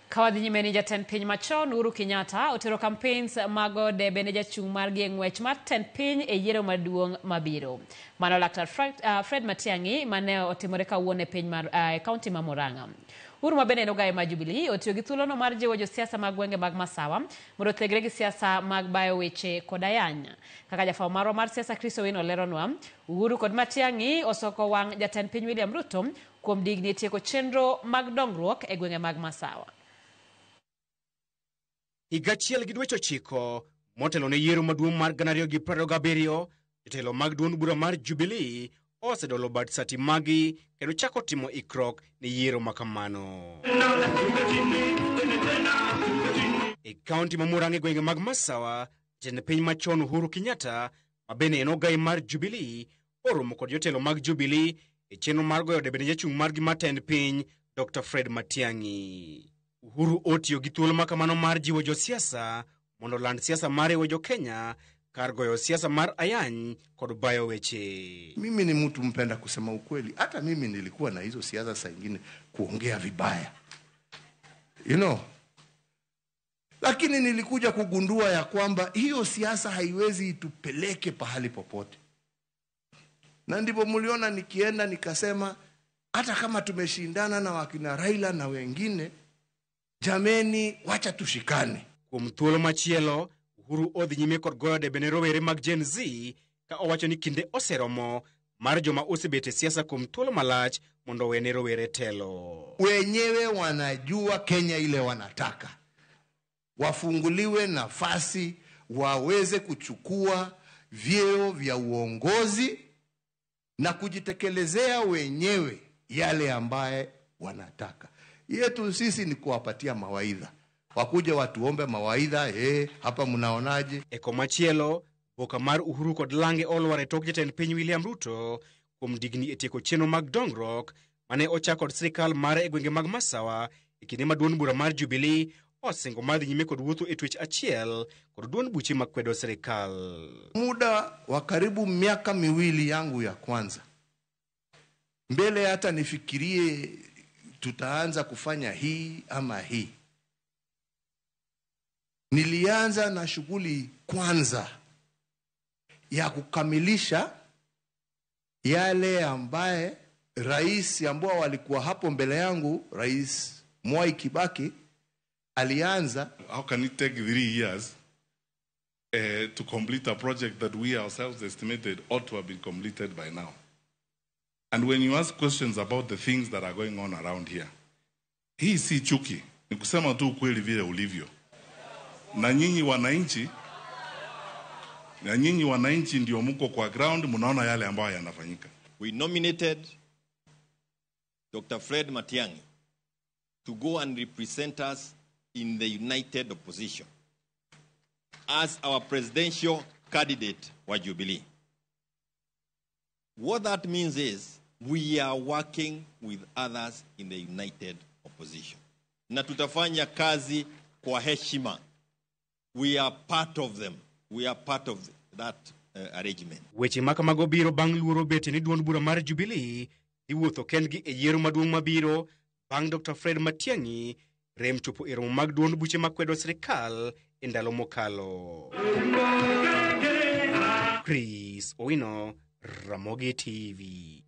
Ka wadhi nyime ni jatend piny machon Uhuru Kenyatta otero campaigns mag debe ne jachung' margi e ng'wech mar tend piny e yiero maduong' mabiro. Mano Laktar Fred Matiang'i mane otimore kawuono e piny mar e kaunti ma Murang'a. Uhuru ma bende en ogaye mar Jubilee otiyo gi thuolono mar jiwo josiasa mag gwenge mag Masawa mondo othegre gi siasa mag bayo weche kod ayany. Kaka jafwambo marwa mar siasa Chris Owino leronwa, Uhuru kod Matiang'i osoko wang' jatend piny William Ruto kuom digni e tieko chenro mag dongruok e gwenge mag Masawa. Higa achiel gi dweche 9 motelo ne yiero maduong' mar 2027, jotelo mag duond bura mar Jubilee osedolo bad sati magi kendo chako timo ikruok ne yiero makamano. E kaunti ma Murang'a e gwenge mag Masawa, jatend piny machon Uhuru Kenyatta ma bende en ogai mar Jubilee oromo kod jotelo mag Jubilee e chenro mar goyo debe ne jachung' margi mar tend piny Dr. Fred Matiang'i. Uhuru otiyo gi thuolo makamano mar jiwo josiasa mondo oland siasa mar riwo jo-Kenya kar goyo siasa mar ayany kod bayo weche. Mimi ni mtu mpenda kusema ukweli. Hata mimi nilikuwa na hizo siasa saa ingine kuongea vibaya. Lakini nilikuja kugundua ya kwamba hiyo siasa haiwezi itupeleke pahali popote, na ndivyo mliona nikienda nikasema hata kama tumeshindana na wakina Raila na wengine, jameni, wacha tushikane. Kuom thuolo machielo, Uhuru odhi nyime kod goyo debe ne rowere mag Gen Z ka owacho ni kinde oseromo mar joma osebet e siasa kuom thuolo malach mondo owene rowere telo. Wenyewe wanajua Kenya ile wanataka, wafunguliwe nafasi waweze kuchukua vyeo vya uongozi na kujitekelezea wenyewe yale ambaye wanataka. Yetu sisi ni kuwapatia mawaidha, wakuja watuombe mawaidha, hapa mnaonaje? E komachielo, boka mar Uhuru kod lange olwar e tok jatend piny William Ruto kuom digni e tieko chenro mag dongruok mane ochak kod sirikal mare e gwenge mag Masawa e kinde ma duond bura mar Jubilee osingo mar dhi nyime kod wuotho e twech achiel kod duond buche makwedo sirikal. Muda wa karibu miaka 2 yangu ya kwanza, mbele hata nifikirie tutaanza kufanya hii ama hii, nilianza na shughuli kwanza ya kukamilisha yale ambaye rais ambao walikuwa hapo mbele yangu, Rais Mwai Kibaki, alianza. How can it take 3 years to complete a project that we ourselves estimated ought to have been completed by now? And when you ask questions about the things that are going on around here, hii si chuki, ni kusema tu ukweli vile ulivyo. Na nyinyi wananchi ndio mko kwa ground, mnaona yale ambayo yanafanyika. We nominated Dr. Fred Matiang'i to go and represent us in the United Opposition as our presidential candidate wa Jubilee. What that means is we are working with others in the United Opposition. Na tutafanya kazi kwa heshima. We are part of them. We are part of that arrangement. Weche ma kamago biro bang' luoro bete ni duond bura mar Jubilee dhi wuotho kendgi e yiero maduong' mabiro bang' Dr. Fred Matiang'i rem chopo e romo mag duond buche makwedo sirikal e ndalo mokalo. Chris Owino, Ramogi TV.